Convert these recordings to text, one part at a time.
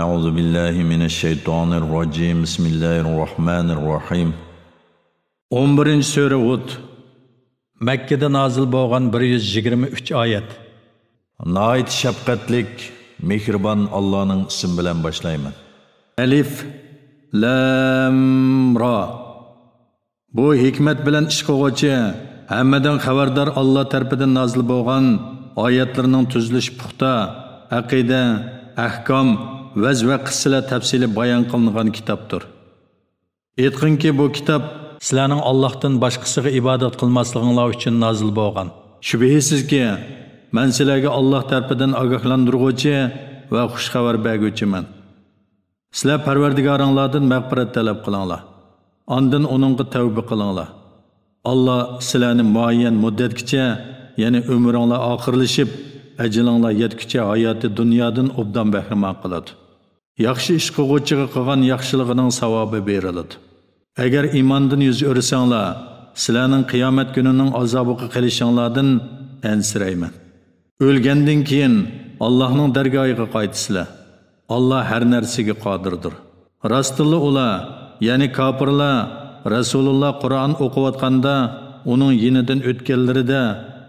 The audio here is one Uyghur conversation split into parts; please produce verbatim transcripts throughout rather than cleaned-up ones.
أعوذ بالله من الشيطان الرجيم. بسم الله الرحمن الرحيم. ئون بىرىنچى سۈرە ھۇد. مەككىدە نازىل بولغان، بىر يۈز يىگىرمە ئۈچ ئايەت. ناھايىتى شەپقەتلىك، مېھرىبان ئاللانىڭ ئىسمى بىلەن باشلايمەن. ئەلىف، لام، را. بۇ ھېكمەت بىلەن ئىش قىلغۇچى، ھەممىدىن خەۋەردار ئاللا تەرىپىدىن نازىل بولغان ئايەتلىرىنىڭ تۈزۈلۈشى پۇختا، ئەقىدە، ئەھكام، ۋەز ۋە قىسسىلەر تەپسىلىي بايان قىلىنغان كىتابتۇر. ئېيتقىنكى، بۇ كىتاب سىلەرنىڭ ئاللاھتىن باشقىسىغا ئىبادەت قىلماسلىقىڭلار ئۈچۈن نازىل بولغان. شۈبھىسىزكى، مەن سىلەرگە ئاللاھ تەرىپىدىن ئاگاھلاندۇرغۇچى ۋە خۇش خەۋەر بەرگۈچىمەن. سىلەر پەرۋەردىگارىڭلاردىن مەغپىرەت تەلەپ قىلىڭلار. ئاندىن ئۇنىڭغا تەۋبە قىلىڭلار. ئاللا سىلەرنى مۇئەييەن مۇددەتكىچە، يەنى ئۆمرۈڭلار ئاخىرلىشىپ، ئەجىلىڭلار يەتكۈچە ھاياتى دۇنيادىن ئوبدان بەھرىمەن قىلىدۇ. ياخشى ئىش قىلغۇچىغا قىلغان ياخشىلىقىنىڭ ساۋابى بېرىلىدۇ. ئەگەر ئىماندىن يۈز ئۆرۈسەڭلار، سىلەرنىڭ قىيامەت كۈنىنىڭ ئازابىغا قېلىشىڭلاردىن ئەنسىرەيمەن. ئۆلگەندىن كېيىن ئاللاھنىڭ دەرگاھىغا قايتىسىلەر. ئاللا ھەر نەرسىگە قادىردۇر. راستتىنلا ئۇلار، يەنى كاپىرلار، رەسۇلۇللا قۇرئان ئوقۇۋاتقاندا ئۇنىڭ يېنىدىن ئۆتكەنلىرىدە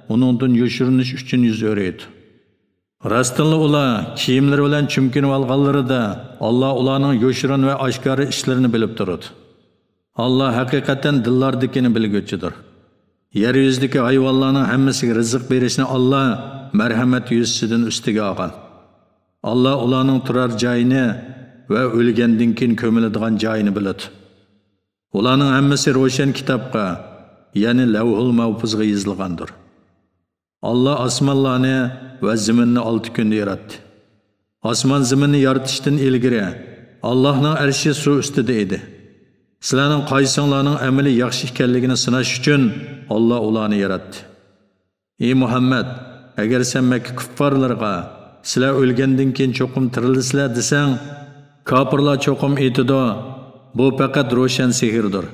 ئۇنىڭدىن يوشۇرۇنۇش ئۈچۈن يۈز ئۆرۈيدۇ. راستتىنلا ئۇلار كىيىملىرى بىلەن چۈمكىنىۋالغانلىرىدا، ئاللا ئۇلارنىڭ يوشۇرۇن ۋە ئاشكارا ئىشلىرىنى بىلىپ تۇرىدۇ. ئاللا ھەقىقەتەن دىللاردىكىنى بىلگۈچىدۇر. يەر يۈزىدىكى ھايۋانلارنىڭ ھەممىسىگە رىزىق بېرىشنى ئاللا مەرھەمەت يۈزىسىدىن ئۈستىگە ئالغان. ئاللا ئۇلارنىڭ تۇرار جايىنى ۋە ئۆلگەندىن كېيىن كۆمۈلىدىغان جايىنى بىلىدۇ. ئۇلارنىڭ ھەممىسى روشەن كىتابقا، يەنى لەۋھۇل مەھپۇزغا يېزىلغاندۇر. ئاللا ئاسمانلارنى ۋە زېمىننى ئالتە كۈندە ياراتتى. ئاسمان زېمىننى يارىتىشتىن ئىلگىرى ئاللاھنىڭ ئەرشى سۇ ئۈستىدە ئىدى. سىلەرنىڭ قايسىڭلارنىڭ ئەمىلى ياخشى ئىكەنلىكىنى سىناش ئۈچۈن ئاللا ئۇلارنى ياراتتى. ئى مۇھەممەد، ئەگەر سەن مەككە كۇپپارلىرىغا، سىلەر ئۆلگەندىن كېيىن چوقۇم تىرىلىسىلەر دېسەڭ، كاپىرلار چوقۇم ئېيتىدۇ، بۇ پەقەت روشەن سېھىردۇر.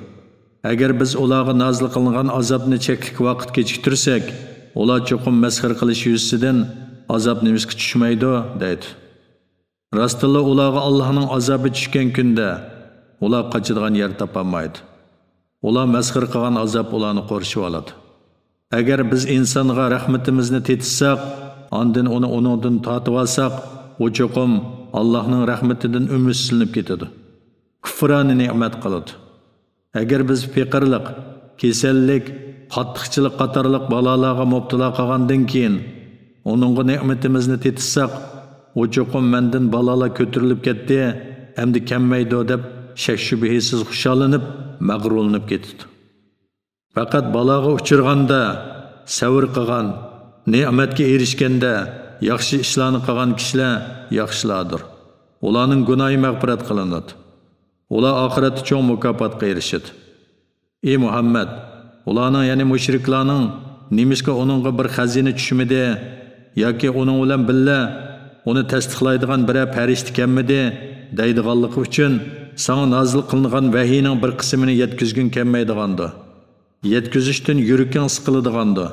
ئەگەر بىز ئۇلارغا نازىل قىلىنغان ئازابنى چەكلىك ۋاقىت كېچىكتۈرسەك، ئۇلار چوقۇم مەسخىرە قىلىش يۈزىسىدىن، ئازاب نېمىشقا چۈشمەيدۇ؟ دەيدۇ. راستتىنلا ئۇلارغا ئاللاھنىڭ ئازابى چۈشكەن كۈندە ئۇلار قاچىدىغان يەر تاپالمايدۇ. ئۇلار مەسخىرە قىلغان ئازاب ئۇلارنى قورشىۋالىدۇ. ئەگەر بىز ئىنسانغا رەھمىتىمىزنى تېتىتساق، ئاندىن ئۇنى ئۇنىڭدىن تارتىۋالساق، ئۇ چوقۇم ئاللاھنىڭ رەھمىتىدىن ئۈمىدسىزلىنىپ كېتىدۇ. كۇفرانى نېمەت قىلىدۇ. ئەگەر بىز پېقىرلىق، كېسەللىك، قاتتىقچىلىق قاتارلىق بالالارغا مۇپتىلا قىلغاندىن كېيىن، ئۇنىڭغا نېمىتىمىزنى تېتىتساق، ئۇ چوقۇم مەندىن بالالار كۆتۈرۈلۈپ كەتتى، ئەمدى كەلمەيدۇ دەپ شەك-شۈبھىسىز خۇشاللىنىپ، مەغرۇرلىنىپ كېتىدۇ. پەقەت بالاغا ئۇچرىغاندا سەۋر قىلغان، نېمەتكە ئېرىشكەندە ياخشى ئىشلارنى قىلغان كىشىلەر ياخشىلاردۇر. ئۇلارنىڭ گۇناھى مەغپىرەت قىلىنىدۇ. ئۇلار ئاخىرەتتە چوڭ مۇكاپاتقا ئېرىشىدۇ. ئى مۇھەممەد، ئۇلارنىڭ، يەنى مۇشرىكلارنىڭ، نېمىشقا ئۇنىڭغا بىر خەزىنە چۈشمىدى ياكى ئۇنىڭ بىلەن بىللە ئۇنى تەستىقلايدىغان بىرەر پەرىشتە كەلمىدى دەيدىغانلىقى ئۈچۈن ساڭا نازىل قىلىنغان ۋەھىينىڭ بىر قىسمىنى يەتكۈزگۈڭ كەلمەيدىغاندۇ؟ يەتكۈزۈشتىن يۈرىكىڭ سىقىلىدىغاندۇ؟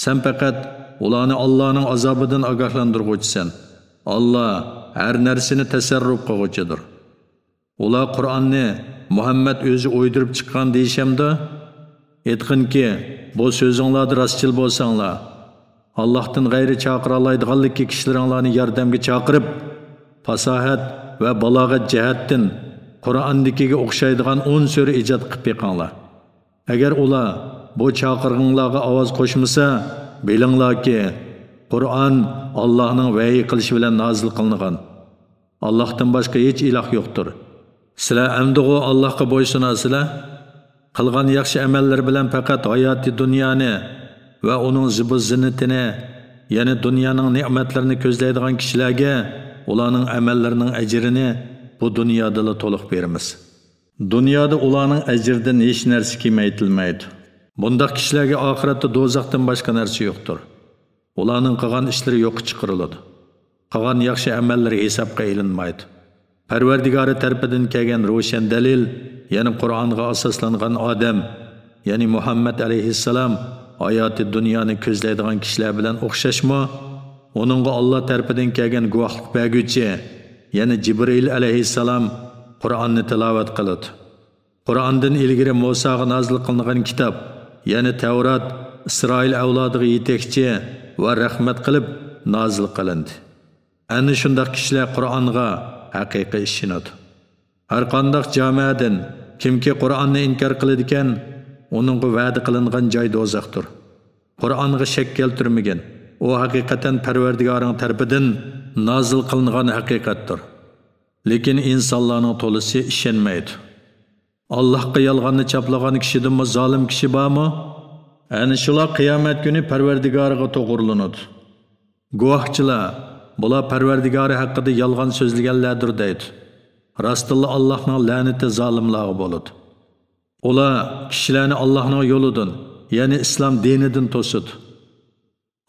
سەن پەقەت ئۇلارنى ئاللانىڭ ئازابىدىن ئاگاھلاندۇرغۇچىسەن. ئاللا ھەر نەرسىنى تەسەررۇپ قىلغۇچىدۇر. ئۇلار قۇرئاننى مۇھەممەد ئۆزى ئويدۇرۇپ چىققان دېيىشەمدۇ؟ ئېيتقىنكى، بۇ سۆزۈڭلاردا راستچىل بولساڭلار، ئاللاھتىن غەيرى چاقىرالايدىغانلىكى كىشىلىرىڭلارنى ياردەمگە چاقىرىپ، پاساھەت ۋە بالاغەت جەھەتتىن قۇرئاندىكىگە ئوخشايدىغان ئون سۈرە ئىجاد قىلىپ بېقىڭلار. ئەگەر ئۇلار بۇ چاقىرغىڭلارغا ئاۋاز قوشمىسا، بىلىڭلاركى، قۇرئان ئاللاھنىڭ ۋەھىي قىلىشى بىلەن نازىل قىلىنغان. ئاللاھتىن باشقا ھېچ ئىلاھ يوقتۇر. سىلەر ئەمدىغۇ ئاللاھقا بويسۇناسىلەر؟ قىلغان ياخشى ئەمەللىرى بىلەن پەقەت ھاياتىي دۇنيانى ۋە ئۇنىڭ زىبۇ زىننىتىنى، يەنى دۇنيانىڭ نېمەتلىرىنى كۆزلەيدىغان كىشىلەرگە ئۇلارنىڭ ئەمەللىرىنىڭ ئەجرىنى بۇ دۇنيادىلا تولۇق بېرىمىز. دۇنيادا ئۇلارنىڭ ئەجرىدىن ھېچ نەرسە كېمەيتىلمەيدۇ. بۇنداق كىشىلەرگە ئاخىرەتتە دوزاختىن باشقا نەرسە يوقتۇر. ئۇلارنىڭ قىلغان ئىشلىرى يوققا چىقىرىلىدۇ. قىلغان ياخشى ئەمەللىرى ھېسابقا ئېلىنمايدۇ. پەرۋەردىگارى تەرىپىدىن كەلگەن روشەن دەلىل، يەنى قۇرئانغا ئاساسلانغان ئادەم، يەنى مۇھەممەد ئەلەيھىسسالام ھاياتىي دۇنيانى كۆزلەيدىغان كىشىلەر بىلەن ئوخشاشمۇ؟ ئۇنىڭغا ئاللا تەرىپىدىن كەلگەن گۇۋاھلىق بەرگۈچى، يەنى جىبرىئىل ئەلەيھىسسالام قۇرئاننى تىلاۋەت قىلىدۇ. قۇرئاندىن ئىلگىرى مۇساغا نازىل قىلىنغان كىتاب، يەنى تەۋرات، ئىسرائىل ئەۋلادىغا يېتەكچى ۋە رەھمەت قىلىپ نازىل قىلىندى. ئەنە شۇنداق كىشىلەر قۇرئانغا ھەقىقىي ئىشىنىدۇ. ھەرقانداق جامائەدىن كىمكى قۇرئاننى ئىنكار قىلىدىكەن، ئۇنىڭغا ۋەدە قىلىنغان جاي دوزاختۇر. قۇرئانغا شەك كەلتۈرمىگىن، ئۇ ھەقىقەتەن پەرۋەردىگارىڭ تەرىپىدىن نازىل قىلىنغان ھەقىقەتتۇر. لېكىن ئىنسانلارنىڭ تولىسى ئىشەنمەيدۇ. ئاللاھقا يالغاننى چاپلىغان كىشىدىنمۇ زالىم كىشى بارمۇ؟ ئەنە شۇلار قىيامەت كۈنى پەرۋەردىگارىغا توغرىلىنىدۇ. گۇۋاھچىلار، بۇلار پەرۋەردىگارى ھەققىدە يالغان سۆزلىگەنلەردۇر دەيدۇ. راستتىنلا ئاللاھنىڭ لەنىتى زالىملارغا بولىدۇ. ئۇلار كىشىلەرنى ئاللاھنىڭ يولىدىن، يەنى ئىسلام دىنىدىن توسىدۇ.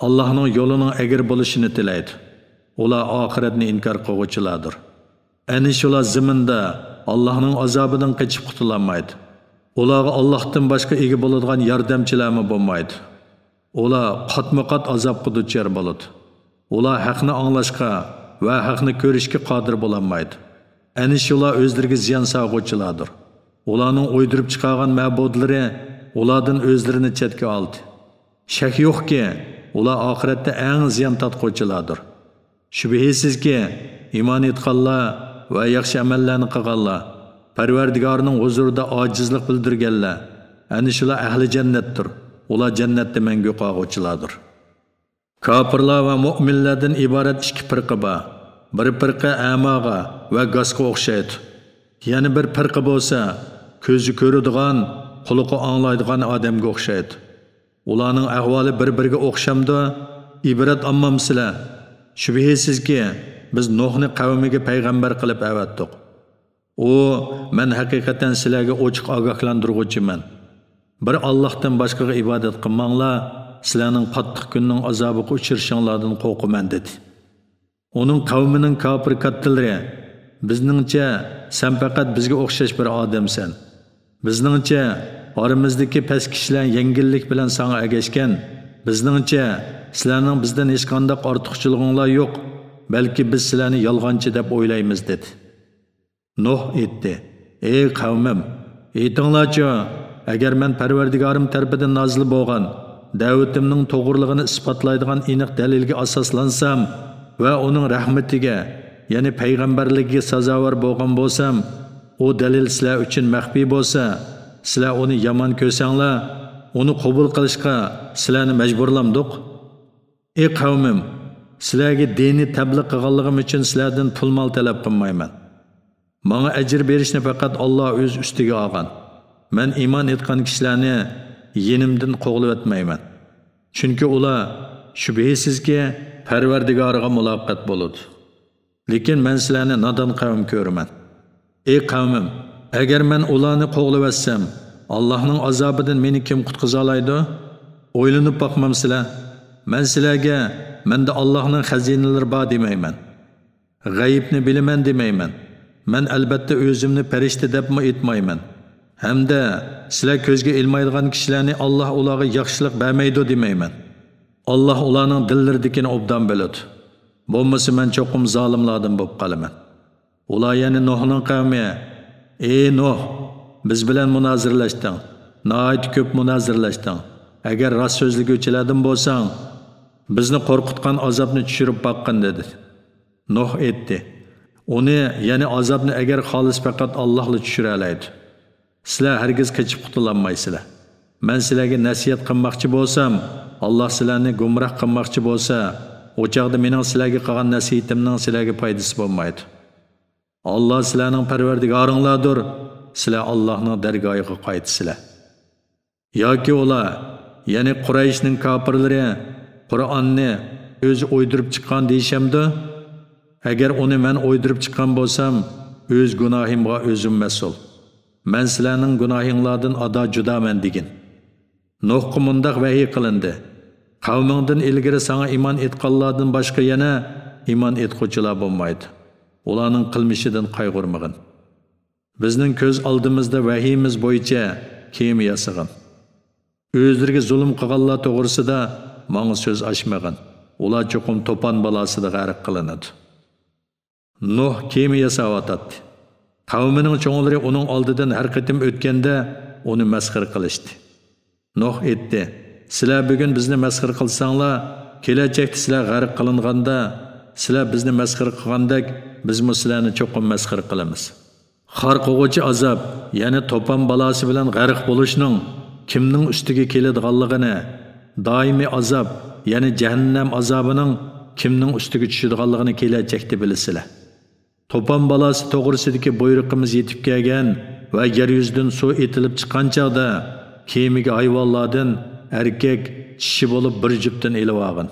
ئاللاھنىڭ يولىنىڭ ئەگرى بولۇشىنى تىلەيدۇ. ئۇلار ئاخىرەتنى ئىنكار قىلغۇچىلاردۇر. ئەنە شۇلار زېمىندا ئاللاھنىڭ ئازابىدىن قېچىپ قۇتۇلالمايدۇ. ئۇلارغا ئاللاھتىن باشقا ئىگە بولىدىغان ياردەمچىلەرمۇ بولمايدۇ. ئۇلار قاتمۇقات ئازابقا دۇچار بولىدۇ. ئۇلار ھەقنى ئاڭلاشقا ۋە ھەقنى كۆرۈشكە قادىر بولالمايدۇ. ئەنە شۇلار ئۆزلىرىگە زىيان سالغۇچىلاردۇر. ئۇلارنىڭ ئويدۇرۇپ چىقارغان مەبۇدلىرى ئۇلاردىن ئۆزلىرىنى چەتكە ئالدى. شەك يوقكى، ئۇلار ئاخىرەتتە ئەڭ زىيان تارتقۇچىلاردۇر. شۈبھىسىزكى، ئىمان ئېيتقانلار ۋە ياخشى ئەمەللەرنى قىلغانلار، پەرۋەردىگارىنىڭ ھۇزۇرىدا ئاجىزلىق بىلدۈرگەنلەر، ئەنە شۇلار ئەھلى جەننەتتۇر، ئۇلار جەننەتتە مەڭگۈ قالغۇچىلاردۇر. كاپىرلار ۋە مۆمىنلەردىن ئىبارەت ئىككى پىرقە بار. بىر پىرقە ئەماغا ۋە گاسقا ئوخشايدۇ. يەنە بىر پىرقە بولسا كۆزى كۆرىدىغان، قۇلىقى ئاڭلايدىغان ئادەمگە ئوخشايدۇ. ئۇلارنىڭ ئەھۋالى بىر-بىرىگە ئوخشامدۇ؟ ئىبرەت ئالمامسىلەر؟ شۈبھىسىزكى، بىز نۇھنى قەۋمىگە پەيغەمبەر قىلىپ ئەۋەتتۇق. ئۇ، مەن ھەقىقەتەن سىلەرگە ئوچۇق ئاگاھلاندۇرغۇچىمەن. بىر ئاللاھتىن باشقىغا ئىبادەت قىلماڭلار، سىلەرنىڭ قاتتىق كۈننىڭ ئازابىغا ئۇچرىشىڭلاردىن قورقىمەن، دېدى. ئۇنىڭ قەۋمىنىڭ كاپىر كاتتىلىرى، بىزنىڭچە، سەن پەقەت بىزگە ئوخشاش بىر ئادەمسەن. بىزنىڭچە، ئارىمىزدىكى پەس كىشىلەر يەڭگىللىك بىلەن ساڭا ئەگەشكەن. بىزنىڭچە، سىلەرنىڭ بىزدىن ھېچقانداق ئارتۇقچىلىقىڭلار يوق، بەلكى بىز سىلەرنى يالغانچى دەپ ئويلايمىز، دېدى. نۇھ ئېيتتى: ئەي قەۋمىم، ئېيتىڭلارچۇ، ئەگەر مەن پەرۋەردىگارىم تەرىپىدىن نازىل بولغان دەۋىتىمنىڭ توغرىلىقىنى ئىسپاتلايدىغان ئېنىق دەلىلگە ئاساسلانسام ۋە ئۇنىڭ رەھمىتىگە، يەنى پەيغەمبەرلىكىگە سازاۋەر بولغان بولسام، ئۇ دەلىل سىلەر ئۈچۈن مەخپىي بولسا، سىلەر ئۇنى يامان كۆرسەڭلار، ئۇنى قوبۇل قىلىشقا سىلەرنى مەجبۇرلامدۇق؟ ئەي قەۋمىم، سىلەرگە دىننى تەبلىغ قىلغانلىقىم ئۈچۈن سىلەردىن پۇل-مال تەلەپ قىلمايمەن. ماڭا ئەجىر بېرىشنى پەقەت ئاللا ئۆز ئۈستىگە ئالغان. مەن ئىمان ئېيتقان كىشىلەرنى يېنىمدىن قوغلىۋەتمەيمەن. چۈنكى ئۇلار، شۈبھىسىزكى، پەرۋەردىگارىغا مۇلاقات بولىدۇ. لېكىن مەن سىلەرنى نادان قەۋم كۆرىمەن. ئەي قەۋمىم، ئەگەر مەن ئۇلارنى قوغلىۋەتسەم، ئاللاھنىڭ ئازابىدىن مېنى كىم قۇتقۇزالايدۇ؟ ئويلىنىپ باقمامسىلەر؟ مەن سىلەرگە، مەندە ئاللاھنىڭ خەزىنىلىرى بار دېمەيمەن. غەيىبنى بىلىمەن دېمەيمەن. مەن ئەلبەتتە ئۆزۈمنى پەرىشتە دەپمۇ ئېيتمايمەن. ھەمدە سىلەر كۆزگە ئىلمايدىغان كىشىلەرنى ئاللاھ ئۇلارغا ياخشىلىق بەرمەيدۇ دېمەيمەن. ئاللاھ ئۇلارنىڭ دىللىرىدىكىنى ئوبدان بىلىدۇ. بولمىسا مەن چوقۇم زالىملاردىن بولۇپ قالىمەن. ئۇلار يەنە نۇھنىڭ قەۋمى: ئەي نۇھ، بىز بىلەن مۇنازىرىلەشتىڭ، ناھايىتى كۆپ مۇنازىرىلەشتىڭ. ئەگەر راست سۆزلىگۈچىلەردىن بولساڭ، بىزنى قورقۇتقان ئازابنى چۈشۈرۈپ باققىن، دېدى. نۇھ ئېيتتى: ئۇنى، يەنى ئازابنى ئەگەر خالىسا پەقەت ئاللاھلا چۈشۈرەلەيدۇ. سىلەر ھەرگىز قېچىپ قۇتۇلالمايسىلەر. مەن سىلەرگە نەسىھەت قىلماقچى بولسام، ئاللاھ سىلەرنى گۇمراھ قىلماقچى بولسا، ئۇ چاغدا مېنىڭ سىلەرگە قىلغان نەسىھىتىمنىڭ سىلەرگە پايدىسى بولمايدۇ. ئاللاھ سىلەرنىڭ پەرۋەردىگارىڭلاردۇر، سىلەر ئاللاھنىڭ دەرگاھىغا قايتىسىلەر. ياكى ئۇلار، يەنى قۇرەيشنىڭ كاپىرلىرى، قۇرئاننى ئۆزى ئويدۇرۇپ چىققان دېيىشەمدۇ؟ ئەگەر ئۇنى مەن ئويدۇرۇپ چىققان بولسام، ئۆز گۇناھىمغا ئۆزۈم مەسئۇل. مەن سىلەرنىڭ گۇناھىڭلاردىن ئادا جۇدامەن، دېگىن. نۇھقا مۇنداق ۋەھىي قىلىندى: قەۋمىڭدىن ئىلگىرى ساڭا ئىمان ئېيتقانلاردىن باشقا يەنە ئىمان ئېيتقۇچىلار بولمايدۇ. ئۇلارنىڭ قىلمىشىدىن قايغۇرمىغىن. بىزنىڭ كۆز ئالدىمىزدا ۋەھىيىمىز بويىچە كېمە ياسىغىن. ئۆزلىرىگە زۇلۇم قىلغانلار توغرىسىدا ماڭا سۆز ئاچمىغىن. ئۇلار چوقۇم توپان بالاسىدا غەرق قىلىنىدۇ. نۇھ كېمە ياساۋاتاتتى. قەۋمىنىڭ چوڭلىرى ئۇنىڭ ئالدىدىن ھەر قېتىم ئۆتكەندە ئۇنى مەسخىرە قىلىشتى. نۇھ ئېيتتى، سىلەر بۈگۈن بىزنى مەسخىرە قىلساڭلار، كېلەچەكتە سىلەر غەرق قىلىنغاندا، سىلەر بىزنى مەسخىرە قىلغاندەك بىزمۇ سىلەرنى چوقۇم مەسخىرە قىلىمىز. خار قىلغۇچى ئازاب، يەنى توپان بالاسى بىلەن غەرق بولۇشنىڭ كىمنىڭ ئۈستىگە كېلىدىغانلىقىنى، دائىمىي ئازاب، يەنى جەھەننەم ئازابىنىڭ كىمنىڭ ئۈستىگە چۈشىدىغانلىقىنى كېلەچەكتە بىلىسىلەر. توپان بالاسى توغرىسىدىكى بۇيرۇقىمىز يېتىپ كەلگەن ۋە يەر يۈزىدىن سۇ ئېتىلىپ چىققان چاغدا، كېمىگە ھايۋانلاردىن ئەركەك، چىشى بولۇپ بىر جۈپتىنى ئېلىۋالغىن.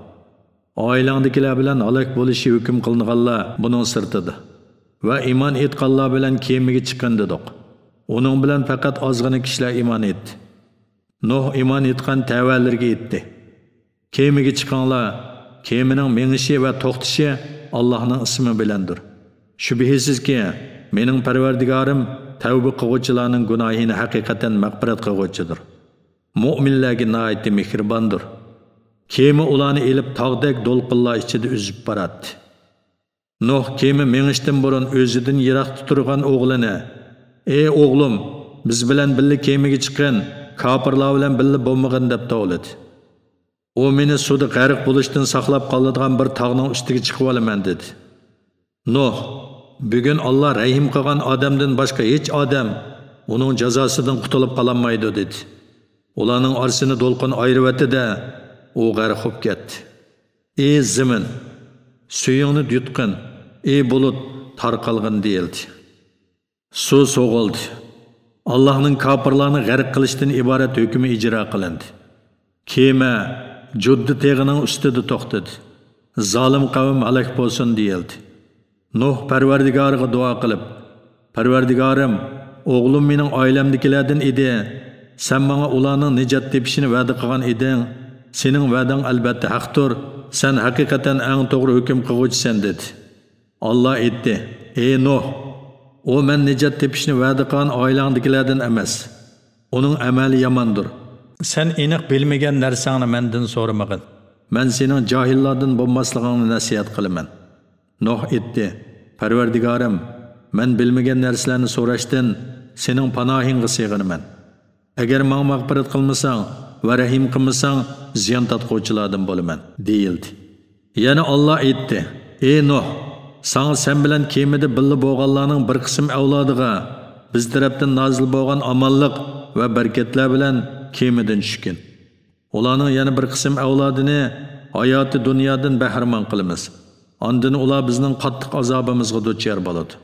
ئائىلەڭدىكىلەر بىلەن ھالاك بولۇشى ھۆكۈم قىلىنغانلار بۇنىڭ سىرتىدا. ۋە ئىمان ئېيتقانلار بىلەن كېمىگە چىققىن دېدۇق. ئۇنىڭ بىلەن پەقەت ئازغىنە كىشىلەر ئىمان ئېيتتى. نۇھ ئىمان ئېيتقان تەۋەلىرىگە ئېيتتى، كېمىگە چىقىڭلار، كېمىنىڭ مېڭىشى ۋە توختىشى ئاللاھنىڭ ئىسمى بىلەندۇر. شۈبھىسىزكى، مېنىڭ پەرۋەردىگارىم تەۋبە قىلغۇچىلارنىڭ گۇناھىنى ھەقىقەتەن مەغپىرەت قىلغۇچىدۇر. مۆمىنلەرگە ناھايىتى مېھرىباندۇر. كېمە ئۇلارنى ئېلىپ تاغدەك دولقۇنلار ئىچىدە ئۈزۈپ باراتتى. نۇھ كېمە مېڭىشتىن بۇرۇن ئۆزىدىن يىراقتا تۇرغان ئوغلىنى، ئەي ئوغلۇم، بىز بىلەن بىللە كېمىگە چىققىن، كاپىرلار بىلەن بىللە بولمىغىن دەپ توۋلىدى. ئۇ مېنى سۇدا غەرق بولۇشتىن ساقلاپ قالىدىغان بىر تاغنىڭ ئۈستىگە چىقىۋالىمەن دېدى. نۇھ، بۈگۈن ئاللا رەھىم قىلغان ئادەمدىن باشقا ھېچ ئادەم ئۇنىڭ جازاسىدىن قۇتۇلۇپ قالالمايدۇ دېدى. ئۇلارنىڭ ئارىسىنى دولقۇن ئايرىۋەتتى-دە، ئۇ غەرق بولۇپ كەتتى. ئى زېمىن، سۈيۈڭنى يۇتقىن، ئى بۇلۇت، تارقالغىن دېيىلدى. سۇ سوغۇلدى. ئاللاھنىڭ كاپىرلارنى غەرق قىلىشتىن ئىبارەت ھۆكمى ئىجرا قىلىندى. كېمە جۇددى تېغىنىڭ ئۈستىدە توختىدى. زالىم قەۋم ھالاك بولسۇن دېيىلدى. نۇھ پەرۋەردىگارىغا دۇئا قىلىپ، پەرۋەردىگارىم، ئوغلۇم مېنىڭ ئائىلەمدىكىلەردىن ئىدى. سەن ماڭا ئۇلارنىڭ نىجات تېپىشىنى ۋەدە قىلغان ئىدىڭ. سېنىڭ ۋەدەڭ ئەلبەتتە ھەقتۇر. سەن ھەقىقەتەن ئەڭ توغرا ھۆكۈم قىلغۇچىسەن دېدى. ئاللا ئېيتتى، ئى نۇھ، ئۇ مەن نىجات تېپىشنى ۋەدە قىلغان ئائىلەڭدىكىلەردىن ئەمەس. ئۇنىڭ ئەمەلى ياماندۇر. سەن ئېنىق بىلمىگەن نەرسەڭنى مەندىن سورىمىغىن. مەن سېنىڭ جاھىللاردىن بولماسلىقىڭنى نەسىھەت قىلىمەن. نۇھ ئېيتتى، پەرۋەردىگارىم، مەن بىلمىگەن نەرسىلەرنى سوراشتىن سېنىڭ پاناھىڭغا سىغىنىمەن. ئەگەر ماڭا مەغپىرەت قىلمىساڭ ۋە رەھىم قىلمىساڭ، زىيان تارتقۇچىلاردىن بولىمەن، دېيىلدى. يەنە ئاللا ئېيتتى، ئى نۇھ، ساڭا سەن بىلەن كېمىدە بىللە بولغانلارنىڭ بىر قىسىم ئەۋلادىغا بىز تەرەپتىن نازىل بولغان ئامانلىق ۋە بەرىكەتلەر بىلەن كېمىدىن چۈشكىن. ئۇلارنىڭ يەنە بىر قىسىم ئەۋلادىنى ھاياتى دۇنيادىن بەھرىمەن قىلىمىز. ئاندىن ئۇلار بىزنىڭ قاتتىق ئازابىمىزغا دۇچار بولىدۇ.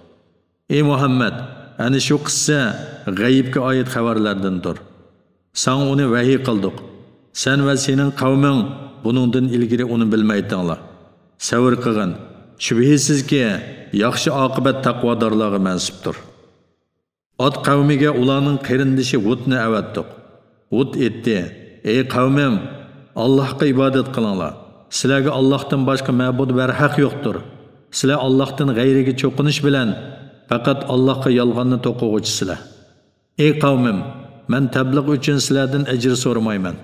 ئى مۇھەممەد، ئەنە شۇ قىسسە غەيىبكە ئائىت خەۋەرلەردىندۇر. ساڭا ئۇنى ۋەھىي قىلدۇق. سەن ۋە سېنىڭ قەۋمىڭ بۇنىڭدىن ئىلگىرى ئۇنى بىلمەيتىڭلار. سەۋر قىلغىن. شۈبھىسىزكى، ياخشى ئاقىۋەت تەقۋادارلارغا مەنسۇپتۇر. ئاد قەۋمىگە ئۇلارنىڭ قېرىندىشى ھۇدنى ئەۋەتتۇق. ھۇد ئېيتتى، ئەي قەۋمىم، ئاللاھقا ئىبادەت قىلىڭلار. سىلەرگە ئاللاھتىن باشقا مەبۇد بەرھەق يوقتۇر. سىلەر ئاللاھتىن غەيرىگە چوقۇنۇش بىلەن پەقەت ئاللاھقا يالغاننى توقۇغۇچىسىلەر. ئەي قەۋمىم، مەن تەبلىغ ئۈچۈن سىلەردىن ئەجىر سورىمايمەن.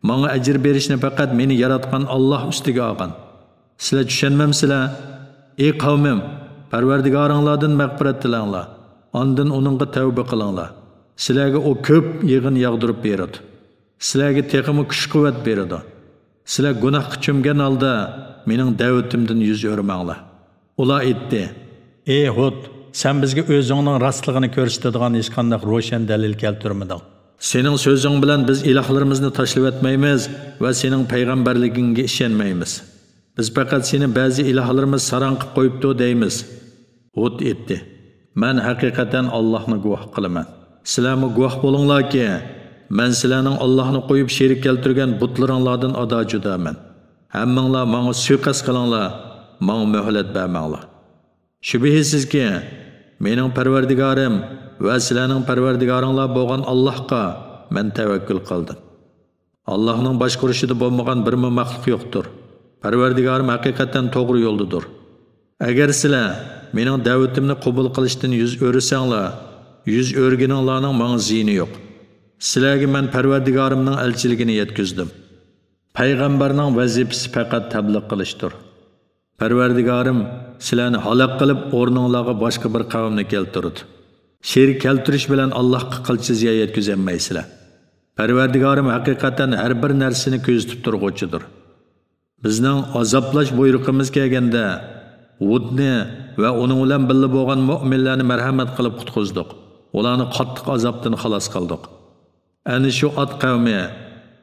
ماڭا ئەجىر بېرىشنى پەقەت مېنى ياراتقان ئاللاھ ئۈستىگە ئالغان. سىلەر چۈشەنمەمسىلەر؟ ئى قەۋمىم، پەرۋەردىگارىڭلاردىن مەغپىرەت تىلەڭلار، ئاندىن ئۇنىڭغا تەۋبە قىلىڭلار. سىلەرگە ئۇ كۆپ يېغىن ياغدۇرۇپ بېرىدۇ. سىلەرگە تېخىمۇ كۈچ-قۇۋۋەت بېرىدۇ. سىلەر گۇناھقا چۆمگەن ھالدا مېنىڭ دەۋىتىمدىن يۈز ئۆرۈمەڭلار. ئۇلار ئېيتتى، ئى ھۇد، سەن بىزگە ئۆزۈڭنىڭ راستلىقىنى كۆرسىتىدىغان ھېچقانداق روشەن دەلىل كەلتۈرمىدىڭ. سېنىڭ سۆزۈڭ بىلەن بىز ئىلاھلىرىمىزنى تاشلىۋەتمەيمىز ۋە سېنىڭ پەيغەمبەرلىكىڭگە ئىشەنمەيمىز. بىز پەقەت سېنى بەزى ئىلاھلىرىمىز ساراڭ قىپ قويۇپتۇ دەيمىز. ھۇد ئېيتتى، مەن ھەقىقەتەن ئاللاھنى گۇۋاھ قىلىمەن. سىلەرمۇ گۇۋاھ بولۇڭلاركى، مەن سىلەرنىڭ ئاللاھنى قويۇپ شېرىك كەلتۈرگەن بۇتلىرىڭلاردىن ئادا-جۇدامەن. ھەممىڭلار ماڭا سۇيىقەست قىلىڭلار، ماڭا مۆھلەت بەرمەڭلار. شۈبھىسىزكى، مېنىڭ پەرۋەردىگارىم ۋە سىلەرنىڭ پەرۋەردىگارىڭلار بولغان ئاللاھقا مەن تەۋەككۈل قىلدىم. ئاللاھنىڭ باشقۇرۇشىدا بولمىغان بىرمۇ مەخلۇق يوقتۇر. پەرۋەردىگارىم ھەقىقەتەن توغرا يولدىدۇر. ئەگەر سىلەر مېنىڭ دەۋىتىمنى قوبۇل قىلىشتىن يۈز ئۆرۈسەڭلار، يۈز ئۆرگىنىڭلارنىڭ ماڭا زىيىنى يوق. سىلەرگە مەن پەرۋەردىگارىمنىڭ ئەلچىلىكىنى يەتكۈزدۈم. پەيغەمبەرنىڭ ۋەزىپىسى پەقەت تەبلىغ قىلىشتۇر. پەرۋەردىگارىم سىلەرنى ھالاك قىلىپ، ئورنۇڭلارغا باشقا بىر قەۋمنى كەلتۈرىدۇ. شېرىك كەلتۈرۈش بىلەن ئاللاھقا قىلچە زىيان يەتكۈزەلمەيسىلەر. پەرۋەردىگارىم ھەقىقەتەن ھەر بىر نەرسىنى كۆزىتىپ تۇرغۇچىدۇر. بىزنىڭ ئازابلاش بۇيرۇقىمىز كەلگەندە، ھۇدنى ۋە ئۇنىڭ بىلەن بىللە بولغان مۆمىنلەرنى مەرھەمەت قىلىپ قۇتقۇزدۇق. ئۇلارنى قاتتىق ئازابتىن خالاس قىلدۇق. ئەنە شۇ ئاد قەۋمى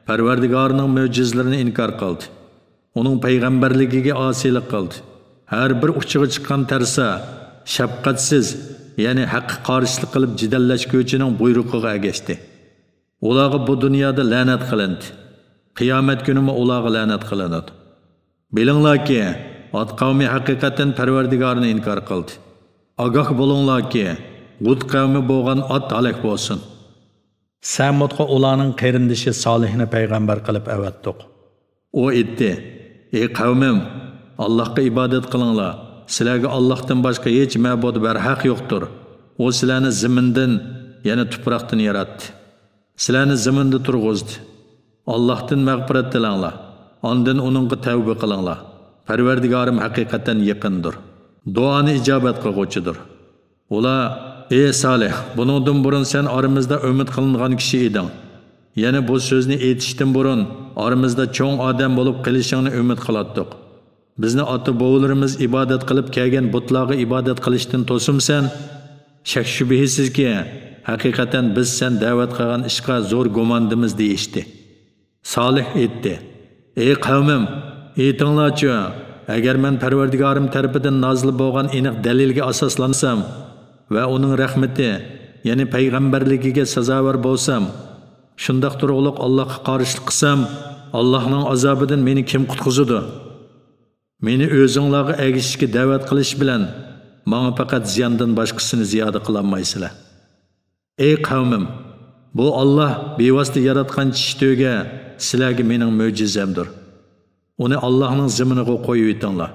پەرۋەردىگارىنىڭ مۆجىزىلىرىنى ئىنكار قىلدى. ئۇنىڭ پەيغەمبەرلىكىگە ئاسىيلىق قىلدى. ھەر بىر ئۇچىغا چىققان تەرسا، شەپقەتسىز، يەنى ھەققە قارشىلىق قىلىپ جېدەللەشكۈچىنىڭ بۇيرۇقىغا ئەگەشتى. ئۇلارغا بۇ دۇنيادا لەنەت قىلىندى. قىيامەت كۈنىمۇ ئۇلارغا لەنەت قىلىنىدۇ. بىلىڭلاركى، ئاد قەۋمى ھەقىقەتەن پەرۋەردىگارىنى ئىنكار قىلدى. ئاگاھ بولۇڭلاركى، ھۇد قەۋمى بولغان ئاد ھالاك بولسۇن. سەمۇدقا ئۇلارنىڭ قېرىندىشى سالىھنى پەيغەمبەر قىلىپ ئەۋەتتۇق. ئۇ ئېيتتى: «ئەي قەۋمىم، ئاللاھقا ئىبادەت قىلىڭلار. سىلەرگە ئاللاھتىن باشقا ھېچ مەبۇد بەرھەق يوقتۇر. ئۇ سىلەرنى زېمىندىن، يەنى تۇپراقتىن ياراتتى. سىلەرنى زېمىندا تۇرغۇزدى. ئاللاھتىن مەغپىرەت تىلەڭلار. ئاندىن ئۇنىڭغا تەۋبە قىلىڭلار. پەرۋەردىگارىم ھەقىقەتەن يېقىندۇر. دۇئانى ئىجابەت قىلغۇچىدۇر.» ئۇلار: «ئەي سالىھ، بۇنىڭدىن بۇرۇن سەن ئارىمىزدا ئۈمىد قىلىنغان كىشى ئىدىڭ. يەنى بۇ سۆزنى ئېيتىشتىن بۇرۇن ئارىمىزدا چوڭ ئادەم بولۇپ قېلىشىڭنى ئۈمىد قىلاتتۇق. بىزنى ئاتا-بوۋىلىرىمىز ئىبادەت قىلىپ كەلگەن بۇتلارغا ئىبادەت قىلىشتىن توسۇمسەن؟ شەك-شۈبھىسىزكى، ھەقىقەتەن بىز سەن دەۋەت قىلغان ئىشقا زور گۇماندىمىز» دېيىشتى. سالىھ ئېيتتى: «ئەي قەۋمىم، ئېيتىڭلارچۇ، ئەگەر مەن پەرۋەردىگارىم تەرىپىدىن نازىل بولغان ئېنىق دەلىلگە ئاساسلانسام ۋە ئۇنىڭ رەھمىتى، يەنى پەيغەمبەرلىكىگە سازاۋەر بولسام، شۇنداق تۇرغۇلۇق ئاللاھقا قارشىلىق قىلسام، ئاللاھنىڭ ئازابىدىن مېنى كىم قۇتقۇزىدۇ؟ مېنى ئۆزۈڭلارغا ئەگىشىشكە دەۋەت قىلىش بىلەن ماڭا پەقەت زىياندىن باشقىسىنى زىيادە قىلالمايسىلەر. ئەي قەۋمىم، بۇ ئاللاھ بىۋاسىتە ياراتقان چىشى تۆگە سىلەرگە مېنىڭ مۆجىزەمدۇر. ئۇنى ئاللاھنىڭ زېمىنىغا قويۇۋېتىڭلار.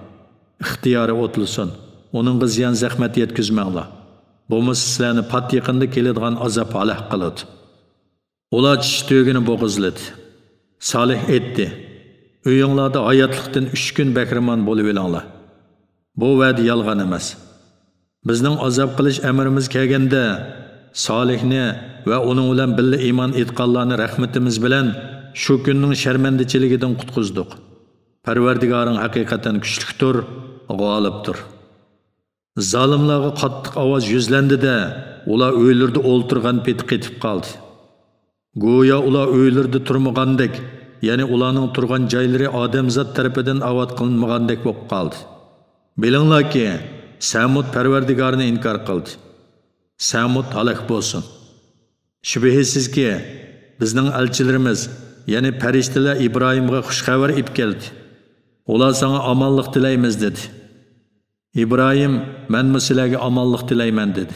ئىختىيارى ئوتلىسۇن. ئۇنىڭغا زىيان-زەخمەت يەتكۈزمەڭلار. بولمىسا سىلەرنى پات يېقىندا كېلىدىغان ئازاب ھالاك قىلىدۇ.» ئۇلار چىشى تۆگىنى بوغۇزلىدى. سالىھ ئېيتتى: «ئۆيۈڭلاردا ھاياتلىقتىن ئۈچ كۈن بەھرىمەن بولۇۋېلىڭلار. بۇ ۋەدە يالغان ئەمەس. بىزنىڭ ئازاب قىلىش ئەمرىمىز كەلگەندە، سالىھنى ۋە ئۇنىڭ بىلەن بىللە ئىمان ئېيتقانلارنى رەھمىتىمىز بىلەن شۇ كۈننىڭ شەرمەندىچىلىكىدىن قۇتقۇزدۇق. پەرۋەردىگارىڭ ھەقىقەتەن كۈچلۈكتۇر، غالىبتۇر.» زالىملارغا قاتتىق ئاۋاز يۈزلەندى-دە، ئۇلار ئۆيلىرىدە ئولتۇرغان پېتى قېتىپ قالدى. گويا ئۇلار ئۆيلىرىدە تۇرمىغاندەك، يەنى ئۇلارنىڭ تۇرغان جايلىرى ئادەمزات تەرىپىدىن ئاۋات قىلىنمىغاندەك بولۇپ قالدى. بىلىڭلاركى، سەمۇد پەرۋەردىگارىنى ئىنكار قىلدى. سەمۇد ھالاك بولسۇن! شۈبھىسىزكى، بىزنىڭ ئەلچىلىرىمىز، يەنى پەرىشتىلەر ئىبراھىمغا خۇش خەۋەر ئېلىپ كەلدى. ئۇلار: «ساڭا ئامانلىق تىلەيمىز» دېدى. ئىبراھىم: «مەنمۇ سىلەرگە ئامانلىق تىلەيمەن» دېدى.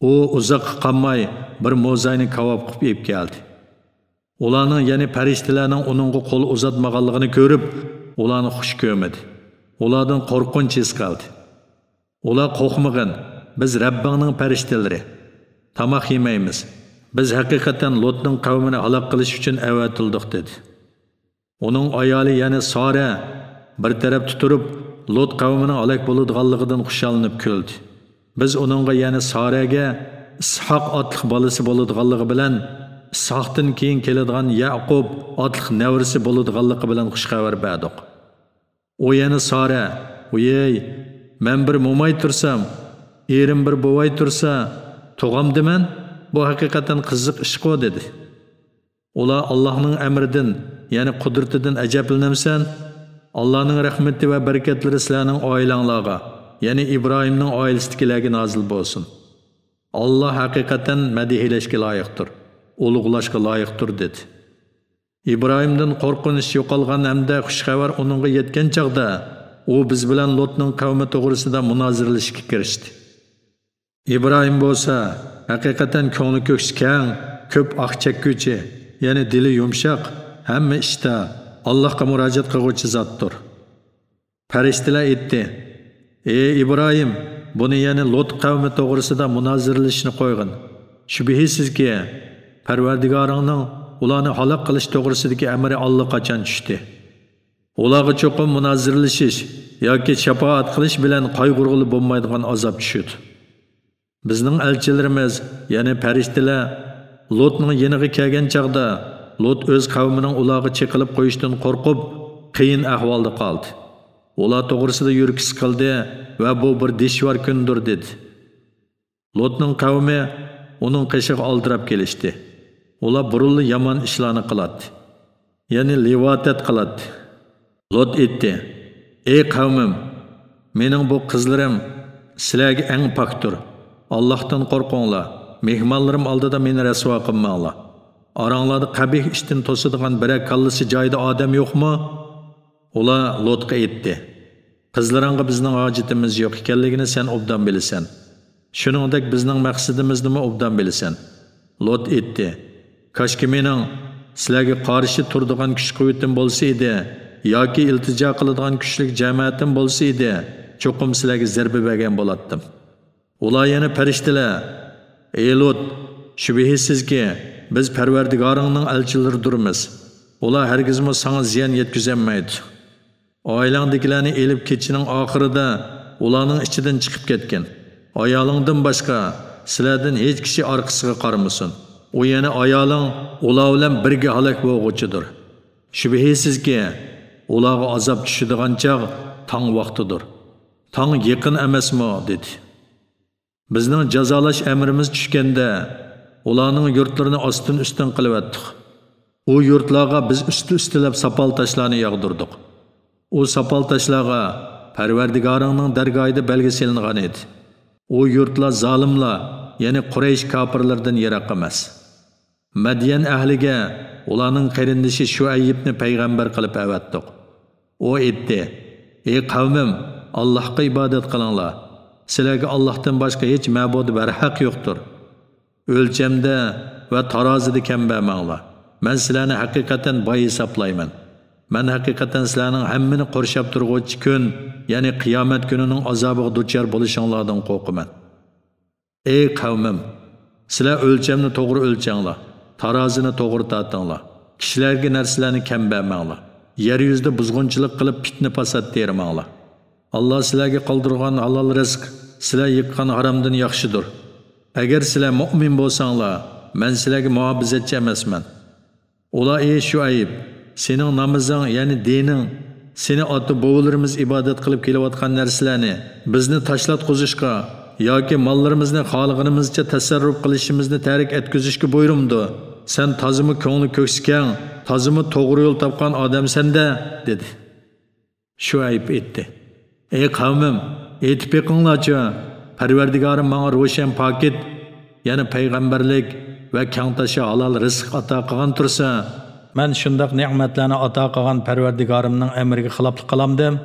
ئۇ ئۇزاققا قالماي بىر موزاينى كاۋاپ قىلىپ ئېلىپ كەلدى. ئۇلارنىڭ، يەنى پەرىشتىلەرنىڭ ئۇنىڭغا قول ئۇزاتمىغانلىقىنى كۆرۈپ، ئۇلارنى خۇش كۆرمىدى. ئۇلاردىن قورقۇنچ ھېس قىلدى. ئۇلار: «قورقمىغىن، بىز رەببىڭنىڭ پەرىشتىلىرى. تاماق يېمەيمىز. بىز ھەقىقەتەن لوتنىڭ قەۋمىنى ھالاك قىلىش ئۈچۈن ئەۋەتىلدۇق» دېدى. ئۇنىڭ ئايالى، يەنى سارە، بىر تەرەپتە تۇرۇپ، لوت قەۋمىنىڭ ھالاك بولىدىغانلىقىدىن خۇشاللىنىپ كۈلدى. بىز ئۇنىڭغا، يەنى سارەگە ئىسھاق ئاتلىق بالىسى بولىدىغانلىقى بىلەن، ئىسھاقتىن كېيىن كېلىدىغان يەقۇب ئاتلىق نەۋرىسى بولىدىغانلىقى بىلەن خۇش خەۋەر بەردۇق. ئۇ يەنە سارە: «ۋىيەي، مەن بىر موماي تۇرسام، ئېرىم بىر بوۋاي تۇرسا، تۇغامدىمەن؟ بۇ ھەقىقەتەن قىزىق ئىشقۇ» دېدى. ئۇلار: «ئاللاھنىڭ ئەمرىدىن، يەنى قۇدرىتىدىن ئەجەبلىنەمسەن؟ ئاللاھنىڭ رەھمىتى ۋە بەرىكەتلىرى سىلەرنىڭ ئائىلەڭلارغا، يەنى ئىبراھىمنىڭ ئائىلىسىدىكىلەرگە نازىل بولسۇن. ئاللاھ ھەقىقەتەن مەدھىيەلەشكە لايىقتۇر، ئۇلۇغلاشقا لايىقتۇر» دېدى. ئىبراھىمدىن قورقۇنچ يوقالغان ھەمدە خۇش خەۋەر ئۇنىڭغا يەتكەن چاغدا، ئۇ بىز بىلەن لوتنىڭ قەۋمى توغرىسىدا مۇنازىرىلىشىشكە كىرىشتى. ئىبراھىم بولسا ھەقىقەتەن كۆڭلى كۆكسى كەڭ، كۆپ ئاھ چەككۈچى، يەنى دىلى يۇمشاق، ھەممە ئىشتا ئاللاھقا مۇراجىئەت قىلغۇچى زاتتۇر. پەرىشتىلەر ئېيتتى: «ئەي ئىبراھىم، بۇنى، يەنى لوت قەۋمى توغرىسىدا مۇنازىرىلىشىشنى قويغىن. شۈبھىسىزكى، پەرۋەردىگارىڭنىڭ ئۇلارنى ھالاك قىلىش توغرىسىدىكى ئەمرى ئاللىقاچان چۈشتى. ئۇلارغا چوقۇم مۇنازىرىلىشىش ياكى شاپائەت قىلىش بىلەن قايغۇرغىلى بولمايدىغان ئازاب چۈشىدۇ. بىزنىڭ ئەلچىلىرىمىز، يەنى پەرىشتىلەر، لوتنىڭ يېنىغا كەلگەن چاغدا، لوت ئۆز قەۋمىنىڭ ئۇلارغا چېقىلىپ قويۇشتىن قورقۇپ، قىيىن ئەھۋالدا قالدى. ئۇلار توغرىسىدا يۈرىكى سىقىلدى ۋە بۇ بىر دىشۋار كۈندۇر، دېدى. لوتنىڭ قەۋمى ئۇنىڭ قېشىغا ئالدىراپ كېلىشتى. ئۇلار بۇرۇنلا يامان ئىشلارنى قىلاتتى. يەنى لىۋاتەت قىلاتتى. لوت ئېيتتى: «ئەي قەۋمىم، مېنىڭ بۇ قىزلىرىم سىلەرگە ئەڭ پاكتۇر. ئاللاھتىن قورقۇڭلار، مېھمانلىرىم ئالدىدا مېنى رەسۋا قىلماڭلار. ئاراڭلاردا قەبىھ ئىشتىن توسىدىغان بىرەر كاللىسى جايىدا ئادەم يوقمۇ؟» ئۇلار لوتقا ئېيتتى: «قىزلىرىڭغا بىزنىڭ ھاجىتىمىز يوق ئىكەنلىكىنى سەن ئوبدان بىلىسەن. شۇنىڭدەك بىزنىڭ مەقسىتىمىزنىمۇ ئوبدان بىلىسەن.» لوت ئېيتتى: «كاشكى مېنىڭ سىلەرگە قارشى تۇرىدىغان كۈچ-قۇۋۋىتىم بولسا ئىدى ياكى ئىلتىجا قىلىدىغان كۈچلۈك جەمەتىم بولسا ئىدى، چوقۇم سىلەرگە زەربە بەرگەن بولاتتىم.» ئۇلار يەنە پەرىشتىلەر: «ئەي لوت، شۈبھىسىزكى، بىز پەرۋەردىگارىڭنىڭ ئەلچىلىرىدۇرمىز. ئۇلار ھەرگىزمۇ ساڭا زىيان يەتكۈزەلمەيدۇ. ئائىلەڭدىكىلەرنى ئېلىپ كېچىنىڭ ئاخىرىدا ئۇلارنىڭ ئىچىدىن چىقىپ كەتكىن. ئايالىڭدىن باشقا سىلەردىن ھېچ كىشى ئارقىسىغا قارىمىسۇن. ئۇ يەنى ئايالىڭ ئۇلار بىلەن بىرگە ھالاك بولغۇچىدۇر. شۈبھىسىزكى، ئۇلارغا ئازاب چۈشىدىغان چاغ تاڭ ۋاقتىدۇر. تاڭ يېقىن ئەمەسمۇ؟» دېدى. «بىزنىڭ جازالاش ئەمرىمىز چۈشكەندە، ئۇلارنىڭ يۇرتلىرىنى ئاستىن-ئۈستۈن قىلىۋەتتۇق. ئۇ يۇرتلارغا بىز ئۈستى-ئۈستىلەپ ساپال تاشلارنى ياغدۇردۇق. ئۇ ساپال تاشلارغا پەرۋەردىگارىڭنىڭ دەرگاھىدا بەلگە سېلىنغان ئىدى. ئۇ يۇرتلار زالىملار، يەنى قۇرەيش كاپىرلىرىدىن يىراق ئەمەس. مەديەن ئەھلىگە ئۇلارنىڭ قېرىندىشى شۇئەيىبنى پەيغەمبەر قىلىپ ئەۋەتتۇق. ئۇ ئېيتتى: ئەي قەۋمىم، ئاللاھقا ئىبادەت قىلىڭلار. سىلەرگە ئاللاھتىن باشقا ھېچ مەبۇد بەرھەق يوقتۇر. ئۆلچەمدە ۋە تارازىدا كەم بەرمەڭلار. مەن سىلەرنى ھەقىقەتەن باي ھېسابلايمەن. مەن ھەقىقەتەن سىلەرنىڭ ھەممىنى قورشاپ تۇرغۇچى كۈن، يەنى قىيامەت كۈنىنىڭ ئازابىغا دۇچار بولۇشۇڭلاردىن قورقىمەن. ئەي قەۋمىم، سىلەر ئۆلچەمنى توغرا ئۆلچەڭلار، تارازىنى توغرا تارتىڭلار. كىشىلەرگە نەرسىلەرنى كەم بەرمەڭلار. يەر يۈزىدە بۇزغۇنچىلىق قىلىپ پىتنە-پاسات تېرىماڭلار. ئاللا سىلەرگە قالدۇرغان ھالال رىزىق سىلەر يىغقان ھارامدىن ياخشىدۇر. ئەگەر سىلەر مۇئمىن بولساڭلار، مەن سىلەرگە مۇھاپىزەتچى ئەمەسمەن. ئۇلار: ئەي شۇئەيب، سېنىڭ نامىزىڭ، يەنى دىنىڭ، سېنى ئاتا-بوۋىلىرىمىز ئىبادەت قىلىپ كېلىۋاتقان نەرسىلەرنى بىزنى تاشلاتقۇزۇشقا ياكى ماللىرىمىزنى خالىغىنىمىزچە تەسەررۇپ قىلىشىمىزنى تەرك ئەتكۈزۈشكە بۇيرۇمدۇ؟ سەن تازىمۇ كۆڭلى كۆكسى كەڭ، تازىمۇ توغرا يول تاپقان ئادەمسەن-دە، دېدى. شۇئەيب ئېيتتى: ئەي قەۋمىم، ئېيتىپ بېقىڭلارچۇ، پەرۋەردىگارىم ماڭا روشەن پاكىت، يەنى پەيغەمبەرلىك ۋە كەڭتاشا ھالال رىزىق ئاتا قىلغان تۇرسا، مەن شۇنداق نېمەتلەرنى ئاتا قىلغان پەرۋەردىگارىمنىڭ ئەمرىگە خىلاپلىق قىلامدىم؟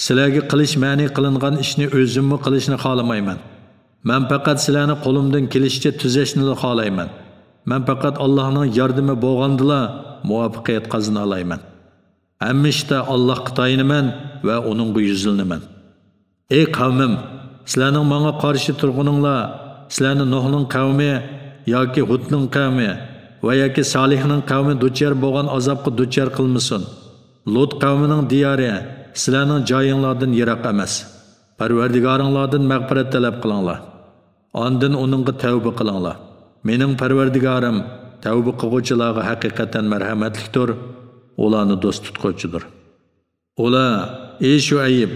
سىلەرگە قىلىش مەنئى قىلىنغان ئىشنى ئۆزۈممۇ قىلىشنى خالىمايمەن. مەن پەقەت سىلەرنى قولۇمدىن كېلىشىچە تۈزەشنىلا خالايمەن. مەن پەقەت ئاللاھنىڭ ياردىمى بولغاندىلا مۇۋەپپەقىيەت قازىنالايمەن. ھەممە ئىشتا ئاللاھقا تايىنىمەن ۋە ئۇنىڭغا يۈزلىنىمەن. ئەي قەۋمىم، سىلەرنىڭ ماڭا قارشى تۇرغىنىڭلار سىلەرنى نۇھنىڭ قەۋمى ياكى ھۇدنىڭ قەۋمى ۋە ياكى سالىھنىڭ قەۋمى دۇچار بولغان ئازابقا دۇچار قىلمىسۇن. لۇت قەۋمىنىڭ دىيارى سىلەرنىڭ جايىڭلاردىن يىراق ئەمەس. پەرۋەردىگارىڭلاردىن مەغپىرەت تەلەپ قىلىڭلار. ئاندىن ئۇنىڭغا تەۋبە قىلىڭلار. مېنىڭ پەرۋەردىگارىم تەۋبە قىلغۇچىلارغا ھەقىقەتەن مەرھەمەتلىكتۇر، ئۇلارنى دوست تۇتقۇچىدۇر. ئۇلار: ئى شۇئەيب،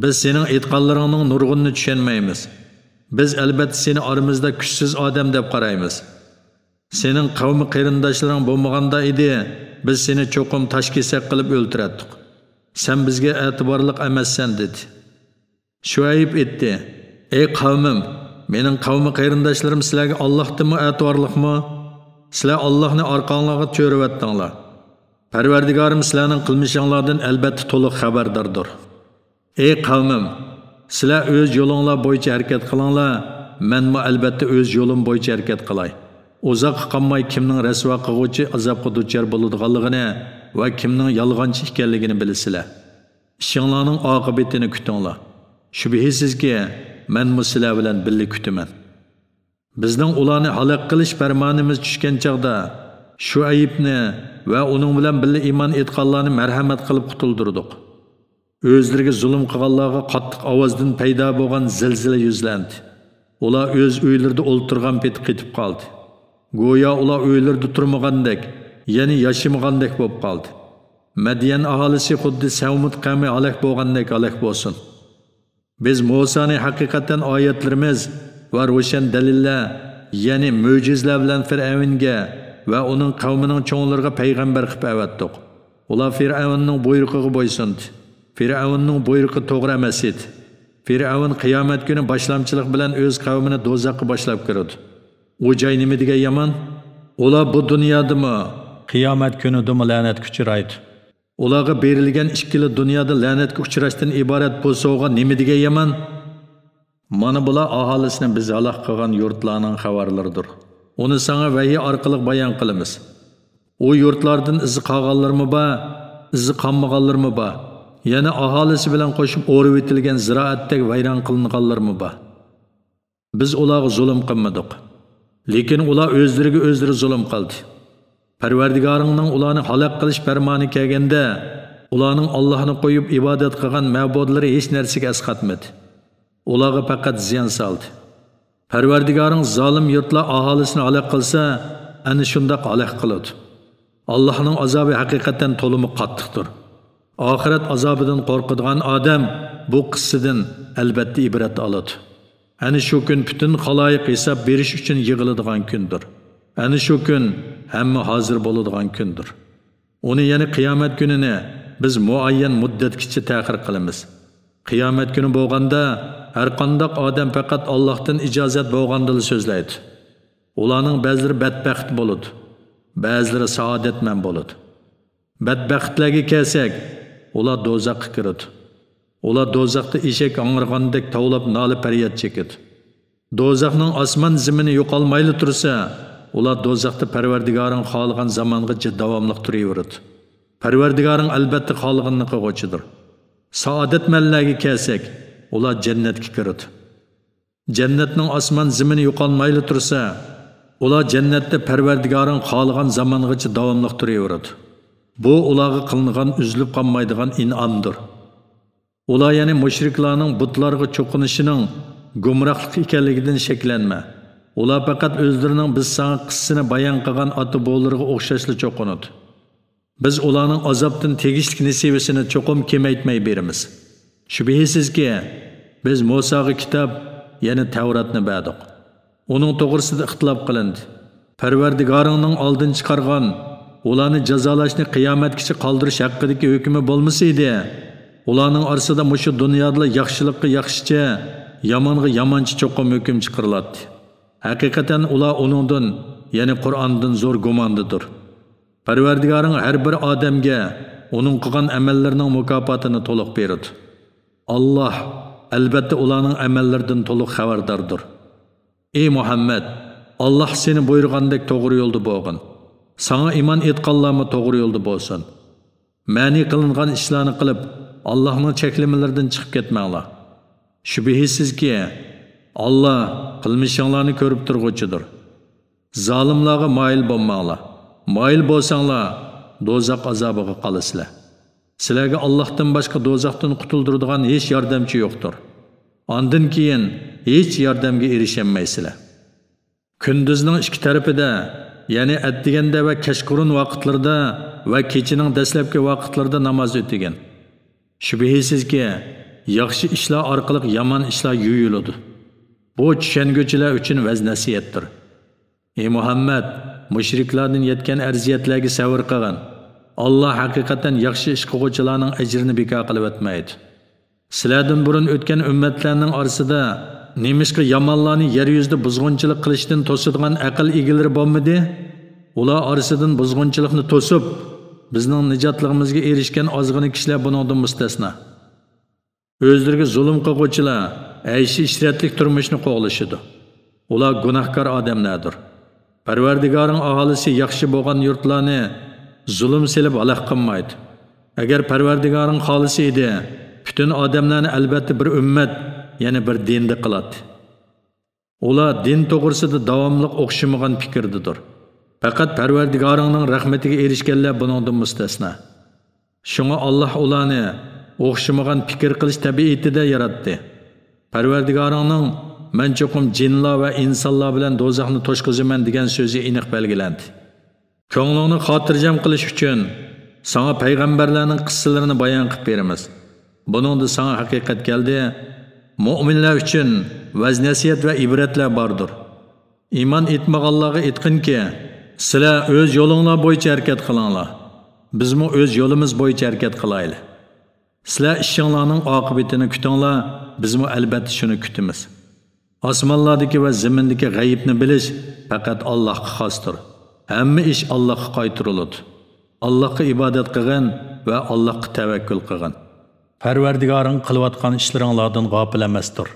بىز سېنىڭ ئېيتقانلىرىڭنىڭ نۇرغۇنىنى چۈشەنمەيمىز. بىز ئەلبەتتە سېنى ئارىمىزدا كۈچسىز ئادەم دەپ قارايمىز. سېنىڭ قەۋمى قېرىنداشلىرىڭ بولمىغاندا ئىدى، بىز سېنى چوقۇم تاش كېسەك قىلىپ ئۆلتۈرەتتۇق. سەن بىزگە ئەتىۋارلىق ئەمەسسەن، دېدى. شۇئەيب ئېيتتى: ئەي قەۋمىم، مېنىڭ قەۋمى قېرىنداشلىرىم سىلەرگە ئاللاھتىنمۇ ئەتىۋارلىقمۇ؟ سىلەر ئاللاھنى ئارقاڭلارغا چۆرۈۋەتتىڭلار. پەرۋەردىگارىم سىلەرنىڭ قىلمىشىڭلاردىن ئەلبەتتە تولۇق خەۋەرداردۇر. ئەي قەۋمىم، سىلەر ئۆز يولۇڭلار بويىچە ھەرىكەت قىلىڭلار، مەنمۇ ئەلبەتتە ئۆز يولۇم بويىچە ھەرىكەت قىلاي. ئۇزاققا قالماي كىمنىڭ رەسۋا قىلغۇچى ئازابقا دۇچار بولىدىغانلىقىنى ۋە كىمنىڭ يالغانچى ئىكەنلىكىنى بىلىسىلەر. ئىشىڭلارنىڭ ئاقىۋىتىنى كۈتۈڭلار. شۈبھىسىزكى، مەنمۇ سىلەر بىلەن بىللە كۈتىمەن. بىزنىڭ ئۇلارنى ھالاك قىلىش پەرمانىمىز چۈشكەن چاغدا، شۇئەيبنى ۋە ئۇنىڭ بىلەن بىللە ئىمان ئېيتقانلارنى مەرھەمەت قىلىپ قۇتۇلدۇردۇق. ئۆزلىرىگە زۇلۇم قىلغانلارغا قاتتىق ئاۋازدىن پەيدا بولغان زىلزىلە يۈزلەندى. ئۇلار ئۆز ئۆيلىرىدە ئولتۇرغان پېتى قېتىپ قالدى. گويا ئۇلار ئۆيلىرىدە تۇرمىغاندەك، يەنى ياشىمىغاندەك بولۇپ قالدى. مەديەن ئاھالىسى خۇددى سەۋمۇت قەۋمى ھالاك بولغاندەك ھالاك بولسۇن. بىز مۇسانى ھەقىقەتەن ئايەتلىرىمىز ۋە روشەن دەلىللەر، يەنى مۆجىزىلەر بىلەن فىرئەۋنگە ۋە ئۇنىڭ قەۋمىنىڭ چوڭلىرىغا پەيغەمبەر قىلىپ ئەۋەتتۇق. ئۇلار فىرئەۋننىڭ بۇيرۇقىغا بويسۇندى. فىرئەۋننىڭ بۇيرۇقى توغرا ئەمەس ئىدى. فىرئەۋن قىيامەت كۈنى باشلامچىلىق بىلەن ئۆز قەۋمىنى دوزاخقا باشلاپ كىرىدۇ. ئۇ جاي نېمە دېگەن يامان؟ ئۇلار بۇ دۇنيادىمۇ، قىيامەت كۈنىدىمۇ لەنەتكە ئۇچرايدۇ. ئۇلارغا بېرىلگەن ئىككىلا دۇنيادا لەنەتكە ئۇچراشتىن ئىبارەت بۇ سوۋغا نېمە دېگەن يامان؟ مانا بۇلار ئاھالىسىنى بىز ھالاك قىلغان يۇرتلارنىڭ خەۋەرلىرىدۇر. ئۇنى ساڭا ۋەھىي ئارقىلىق بايان قىلىمىز. ئۇ يۇرتلاردىن ئىزى قالغانلىرىمۇ بار، ئىزى قالمىغانلىرىمۇ بار. يەنە ئاھالىسى بىلەن قوشۇپ ئورۇۋېتىلگەن زىرائەتتەك ۋەيران قىلىنغانلىرىمۇ بار. بىز ئۇلارغا زۇلۇم قىلمىدۇق. لېكىن ئۇلار ئۆزلىرىگە ئۆزلىرى زۇلۇم قىلدى. پەرۋەردىگارىڭنىڭ ئۇلارنى ھالاك قىلىش پەرمانى كەلگەندە، ئۇلارنىڭ ئاللاھنى قويۇپ ئىبادەت قىلغان مەبۇدلىرى ھېچ نەرسىگە ئەسقاتمىدى. ئۇلارغا پەقەت زىيان سالدى. پەرۋەردىگارىڭ زالىم يۇرتلار ئاھالىسىنى ھالاك قىلسا، ئەنە شۇنداق ھالاك قىلىدۇ. ئاللاھنىڭ ئازابى ھەقىقەتەن تولىمۇ قاتتىقتۇر. ئاخىرەت ئازابىدىن قورقىدىغان ئادەم بۇ قىسسىدىن ئەلبەتتە ئىبرەت ئالىدۇ. ئەنە شۇ كۈن پۈتۈن خالايىق ھېساب بېرىش ئۈچۈن يىغىلىدىغان كۈندۇر. ئەنە شۇ كۈن ھەممە ھازىر بولىدىغان كۈندۇر. ئۇنى، يەنى قىيامەت كۈنىنى بىز مۇئەييەن مۇددەتكىچە تەخىر قىلىمىز. قىيامەت كۈنى بولغاندا، ھەرقانداق ئادەم پەقەت ئاللاھتىن ئىجازەت بولغاندىلا سۆزلەيدۇ. ئۇلارنىڭ بەزىلىرى بەتبەخت بولىدۇ، بەزىلىرى سائادەتمەن بولىدۇ. بەتبەختلەرگە كەلسەك، ئۇلار دوزاخقا كىرىدۇ. ئۇلار دوزاختا ئېشەك ھاڭرىغاندەك توۋلاپ نالە-پەرياد چېكىدۇ. دوزاخنىڭ ئاسمان زېمىنى يوقالمايلا تۇرسا، ئۇلار دوزاختا پەرۋەردىگارىڭ خالىغان زامانغىچە داۋاملىق تۇرۇۋېرىدۇ. پەرۋەردىگارىڭ ئەلبەتتە خالىغىنىنى قىلغۇچىدۇر. سائادەتمەنلەرگە كەلسەك، ئۇلار جەننەتكە كىرىدۇ. جەننەتنىڭ ئاسمان زېمىنى يوقالمايلا تۇرسا، ئۇلار جەننەتتە پەرۋەردىگارىڭ خالىغان زامانغىچە داۋاملىق تۇرۇۋېرىدۇ. بۇ ئۇلارغا قىلىنغان ئۈزۈلۈپ قالمايدىغان ئىنئامدۇر. ئۇلار، يەنى مۇشرىكلارنىڭ بۇتلارغا چوقۇنۇشىنىڭ گۇمراھلىق ئىكەنلىكىدىن شەكلەنمە. ئۇلار پەقەت ئۆزلىرىنىڭ بىز ساڭا قىسسىنى بايان قىلغان ئاتا-بوۋىلىرىغا ئوخشاشلا چوقۇنىدۇ. بىز ئۇلارنىڭ ئازابتىن تېگىشلىك نېسىۋىسىنى چوقۇم كېمەيتمەي بېرىمىز. شۈبھىسىزكى، بىز مۇساغا كىتاب، يەنى تەۋراتنى بەردۇق. ئۇنىڭ توغرىسىدا ئىختىلاپ قىلىندى. پەرۋەردىگارىڭنىڭ ئالدىن چىقارغان، ئۇلارنى جازالاشنى قىيامەتكىچە قالدۇرۇش ھەققىدىكى ھۆكمى بولمىسا ئىدى، ئۇلارنىڭ ئارىسىدا مۇشۇ دۇنيادىلا ياخشىلىققا ياخشىچە، يامانغا يامانچە چوقۇم ھۆكۈم چىقىرىلاتتى. ھەقىقەتەن ئۇلار ئۇنىڭدىن، يەنى قۇرئاندىن زور گۇماندىدۇر. پەرۋەردىگارىڭ ھەر بىر ئادەمگە ئۇنىڭ قىلغان ئەمەللىرىنىڭ مۇكاپاتىنى تولۇق بېرىدۇ. ئاللاھ، ئەلبەتتە، ئۇلارنىڭ ئەمەللىرىدىن تولۇق خەۋەرداردۇر. ئى مۇھەممەد، ئاللاھ سېنى بۇيرۇغاندەك توغرا يولدا بولغىن. ساڭا ئىمان ئېيتقانلارمۇ توغرا يولدا بولسۇن. مەنئى قىلىنغان ئىشلارنى قىلىپ، ئاللاھنىڭ چەكلىمىلىرىدىن چىقىپ كەتمەڭلار. شۈبھىسىزكى، ئاللاھ قىلمىشىڭلارنى كۆرۈپ تۇرغۇچىدۇر. زالىملارغا مايىل بولماڭلار. مايىل بولساڭلار، دوزاخ ئازابىغا قالىسىلەر. سىلەرگە ئاللاھتىن باشقا دوزاختىن قۇتۇلدۇرىدىغان ھېچ ياردەمچى يوقتۇر. ئاندىن كېيىن ھېچ ياردەمگە ئېرىشەلمەيسىلەر. كۈندۈزنىڭ ئىككى تەرىپىدە، يەنى ئەتىگەندە ۋە كەچقۇرۇن ۋاقىتلىرىدا ۋە كېچىنىڭ دەسلەپكى ۋاقىتلىرىدا ناماز ئۆتىگىن. شۈبھىسىزكى، ياخشى ئىشلار ئارقىلىق يامان ئىشلار يۇيۇلىدۇ. بۇ چۈشەنگۈچىلەر ئۈچۈن ۋەز-نەسىھەتتۇر. ئى مۇھەممەد، مۇشرىكلاردىن يەتكەن ئەزىيەتلەرگە سەۋر قىلغىن. ئاللاھ ھەقىقەتەن ياخشى ئىش قىلغۇچىلارنىڭ ئەجرىنى بىكار قىلىۋەتمەيدۇ. سىلەردىن بۇرۇن ئۆتكەن ئۈممەتلەرنىڭ ئارىسىدا نېمىشقا يامانلارنى يەر يۈزىدە بۇزغۇنچىلىق قىلىشتىن توسىدىغان ئەقىل ئىگىلىرى بولمىدى؟ ئۇلار ئارىسىدىن بۇزغۇنچىلىقنى توسۇپ، بىزنىڭ نىجاتلىقىمىزغا ئېرىشكەن ئازغىنە كىشىلەر بۇنىڭدىن مۇستەسنا. ئۆزلىرىگە زۇلۇم قىلغۇچىلار ئەيشى-ئىشرەتلىك تۇرمۇشنى قوغلىشىدۇ. ئۇلار گۇناھكار ئادەملەردۇر. پەرۋەردىگارىڭ ئاھالىسى ياخشى بولغان يۇرتلارنى زۇلۇم سېلىپ ھالاك قىلمايدۇ. ئەگەر پەرۋەردىگارىڭ خالىسا ئىدى، پۈتۈن ئادەملەرنى ئەلبەتتە بىر ئۈممەت، يەنى بىر دىندا قىلاتتى. ئۇلار دىن توغرىسىدا داۋاملىق ئوخشىمىغان پىكىردىدۇر. پەقەت پەرۋەردىگارىڭنىڭ رەھمىتىگە ئېرىشكەنلەر بۇنىڭدىن مۇستەسنا. شۇڭا ئاللاھ ئۇلارنى ئوخشىمىغان پىكىر قىلىش تەبىئىتىدە ياراتتى. پەرۋەردىگارىڭنىڭ «مەن چوقۇم جىنلار ۋە ئىنسانلار بىلەن دوزاخنى توشقۇزىمەن» دېگەن سۆزى ئېنىق بەلگىلەندى. كۆڭلۈڭنى خاتىرجەم قىلىش ئۈچۈن ساڭا پەيغەمبەرلەرنىڭ قىسسىلىرىنى بايان قىلىپ بېرىمىز. بۇنىڭدا ساڭا ھەقىقەت كەلدى. مۆمىنلەر ئۈچۈن ۋەز-نەسىھەت ۋە ئىبرەتلەر باردۇر. ئىمان ئېيتمىغانلارغا ئېيتقىنكى، سىلەر ئۆز يولۇڭلار بويىچە ھەرىكەت قىلىڭلار. بىزمۇ ئۆز يولىمىز بويىچە ھەرىكەت قىلايلى. سىلەر ئىشىڭلارنىڭ ئاقىۋىتىنى كۈتۈڭلار، بىزمۇ ئەلبەتتە شۇنى كۈتىمىز. ئاسمانلاردىكى ۋە زېمىندىكى غەيىبنى بىلىش پەقەت ئاللاھقا خاستۇر. ھەممە ئىش ئاللاھقا قايتۇرۇلىدۇ. ئاللاھقا ئىبادەت قىلغىن ۋە ئاللاھقا تەۋەككۈل قىلغىن. پەرۋەردىگارىڭ قىلىۋاتقان ئىشلىرىڭلاردىن غاپىل ئەمەستۇر.